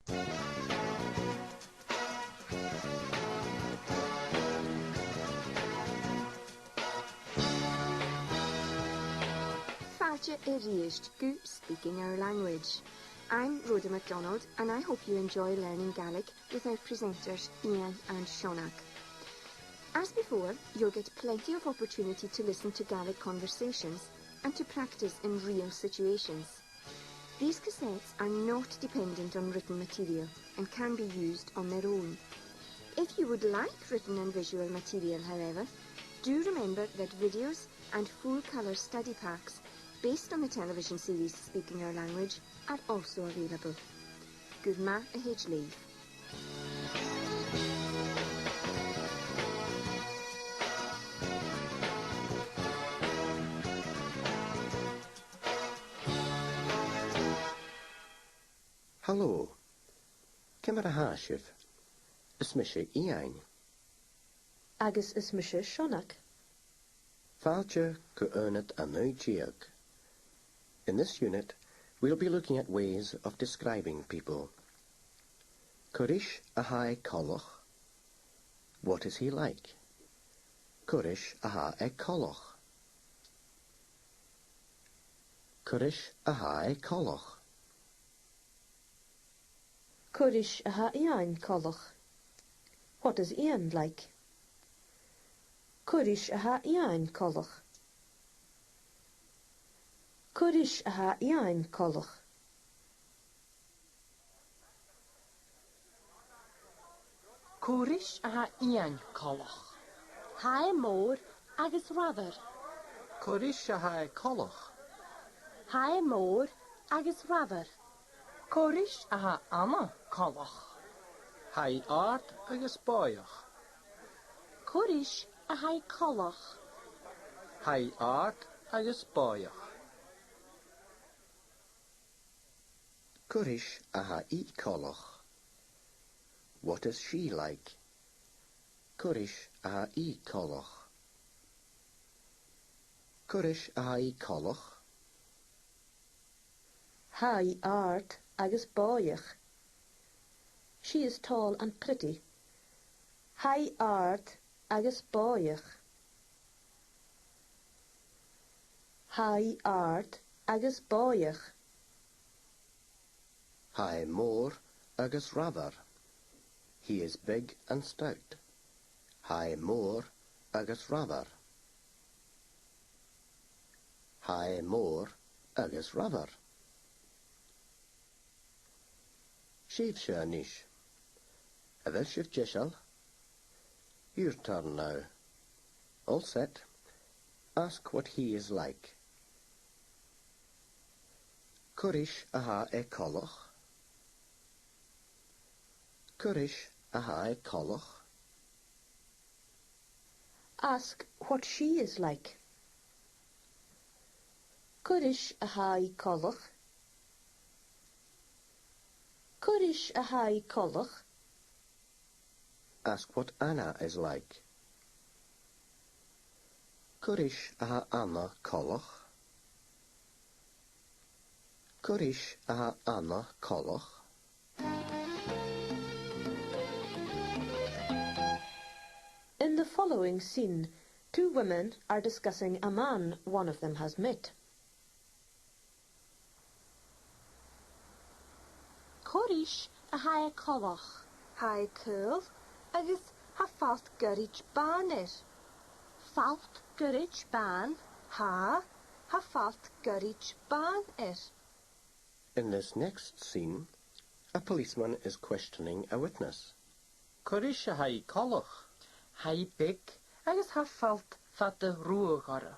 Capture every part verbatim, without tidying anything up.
Fàilte a-rithist gu Speaking Our Language. I'm Rhoda MacDonald, and I hope you enjoy learning Gaelic with our presenters Iain and Seonag. As before, you'll get plenty of opportunity to listen to Gaelic conversations and to practice in real situations. These cassettes are not dependent on written material and can be used on their own. If you would like written and visual material, however, do remember that videos and full-colour study packs based on the television series Speaking Our Language are also available. Gur math a thèid leibh. Halò. Ciamar a tha sibh? Is mise Iain. Agus is mise Seonag. Fàilte gu aonad a naoi deug. In this unit, we'll be looking at ways of describing people. Cò ris a tha e coltach? What is he like? Cò ris a tha e coltach? Cò ris a tha e coltach? Cò ris a tha Iain coltach? What is Iain like? Cò ris a tha Iain coltach? Cò ris a tha Iain coltach? Cò ris a tha Iain coltach? Tha e mòr agus reamhar. Cò ris a tha e coltach? Tha e mòr agus reamhar. Cò ris a tha Anna coltach? Tha i àrd agus bòidheach. Cò ris a tha i coltach? Tha i àrd agus bòidheach. Cò ris a tha i coltach? What is she like? Cò ris a tha i coltach? Cò ris a tha i coltach? Tha i àrd agus bòidheach. She is tall and pretty. Tha i àrd agus bòidheach. Tha i àrd agus bòidheach. Tha e mòr agus reamhar. He is big and stout. Tha e mòr agus reamhar. Tha e mòr agus reamhar. Sibhse a-nis. A bheil sibh deiseil? Your turn now. All set. Ask what he is like. Cò ris a tha e coltach? Cò ris a tha e coltach? Ask what she is like. Cò ris a tha i coltach? Cò ris a tha i coltach? Ask what Anna is like. Cò ris a tha Anna coltach? Cò ris a tha Anna coltach? In the following scene, two women are discussing a man one of them has met. Cò ris a tha e coltach? Tha e caol agus tha falt ghoirid bàn air. Falt ghoirid bàn? Tha, tha falt ghoirid bàn air. In this next scene, a policeman is questioning a witness. Cò ris a tha i coltach? Tha i beag agus tha falt fada ruadh oirre.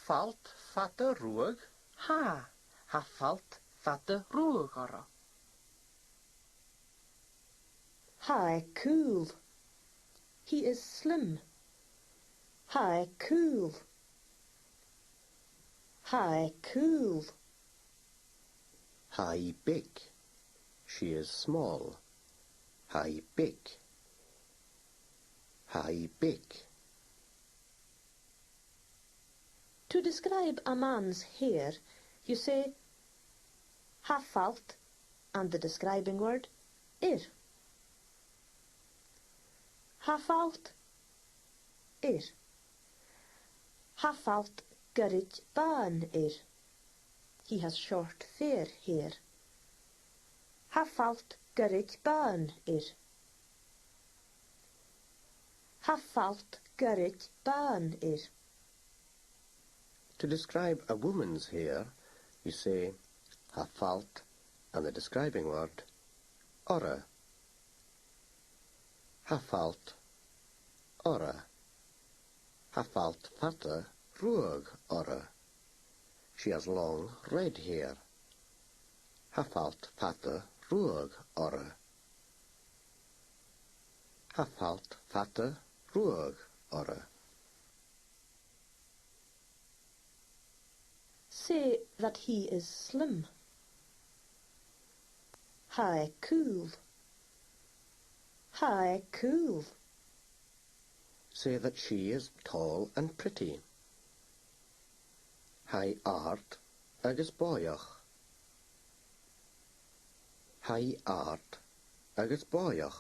Falt fada ruadh? Tha, tha falt fada ruadh oirre. Tha e caol. He is slim. Tha e caol. Tha e caol. Tha i beag. She is small. Tha i beag. Tha i beag. To describe a man's hair, you say, tha falt And the describing word, air. Tha falt air. Tha falt goirid bàn air. He has short fair hair. Tha falt goirid bàn air. Tha falt goirid bàn air. To describe a woman's hair, you say, tha falt, and the describing word, oirre. Tha falt oirre. Tha falt fada ruadh oirre. She has long red hair. Tha falt fada ruadh oirre. Tha falt fada ruadh oirre. Say that he is slim. Tha e caol. Tha e caol. Say that she is tall and pretty. Tha i àrd agus bòidheach. Tha i àrd agus bòidheach.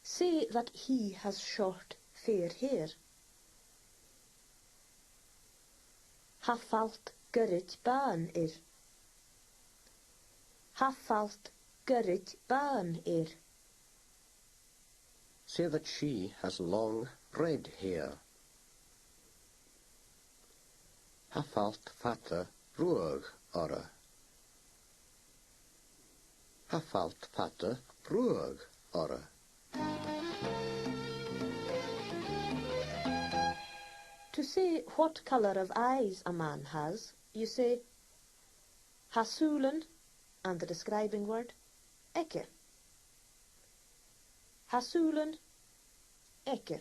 Say that he has short, fair hair. Tha falt goirid bàn air. Tha falt goirid bàn air. Say that she has long red hair. Tha falt fada ruadh oirre. Tha falt fada ruadh oirre. To say what colour of eyes a man has, you say, tha sùilean, and the describing word, aige. Tha sùilean aige.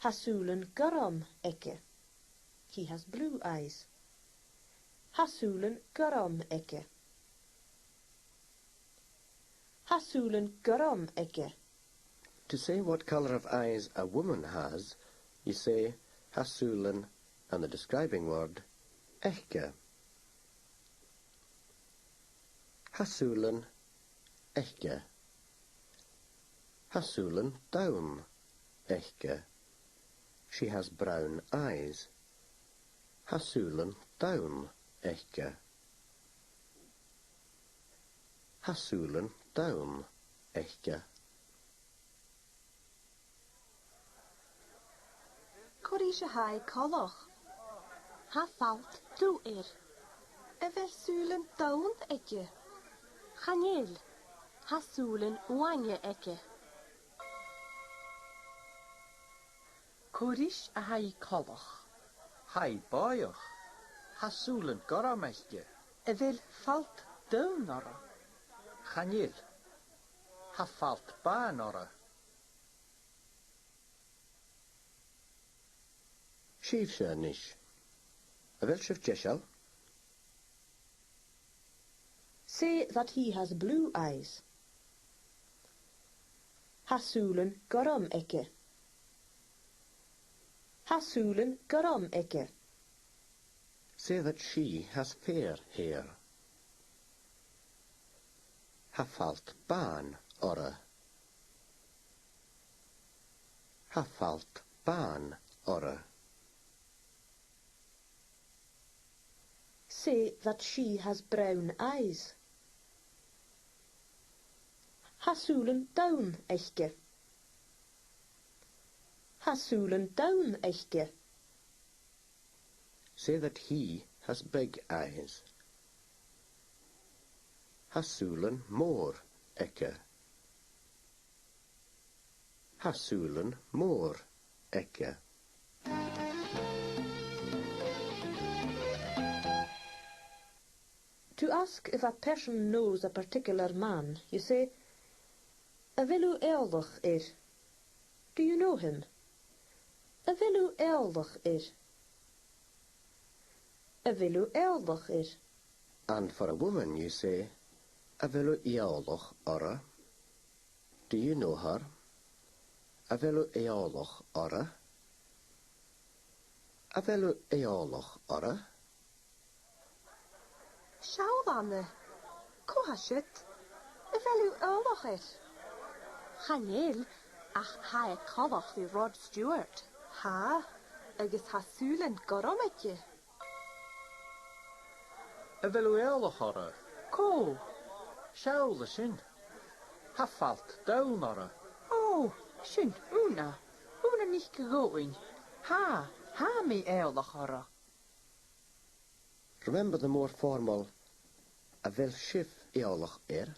Tha sùilean gorm aige. He has blue eyes. Tha sùilean gorm aige. Tha sùilean gorm aige. To say what colour of eyes a woman has, you say, tha sùilean, and the describing word, aice. Tha sùilean aice. Tha sùilean donn aice. She has brown eyes. Tha sùilean donn aice. Tha sùilean donn aice. Cò ris a tha i coltach? Tha falt dubh air. A bheil sùilean donn aige? Chan eil. Tha sùilean uaine aige. Cò ris a tha i coltach? Tha i bòidheach. Tha sùilean gorm aice. A bheil falt donn oirre? Chan eil. Tha falt bàn oirre. Sibhse a-nis. A bheil sibh deiseil? Say that he has blue eyes. Tha sùilean gorm aige. Tha sùilean gorm aige. Say that she has fair hair. Tha falt bàn oirre. Tha falt bàn oirre. Say that she has brown eyes. Tha sùilean donn aice. Tha sùilean donn aice. Say that he has big eyes. Tha sùilean mòr aige. Tha sùilean mòr aige. To ask if a person knows a particular man, you say, a bheil thu eòlach air? Do you know him? A bheil thu eòlach air? A bheil thu eòlach air? And for a woman, you say, a bheil thu eòlach oirre? Do you know her? A bheil thu eòlach oirre? A bheil thu eòlach oirre? Seall, Anna. Cò tha siud? A bheil thu eòlach air? Chan eil, ach tha e coltach ri Rod Stewart. Tha, agus tha sùilean gorm aige. A bheil thu eòlach orra? Cò? Seall an sin. Tha falt donn orra. Ò, sin Ùna. Ùna NicDhòmhnaill. Tha, tha mi eòlach orra. Remember the more formal, a bheil sibh eòlach air?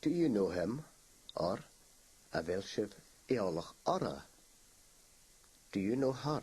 Do you know him? Or, a bheil sibh eòlach orra? Do you know her?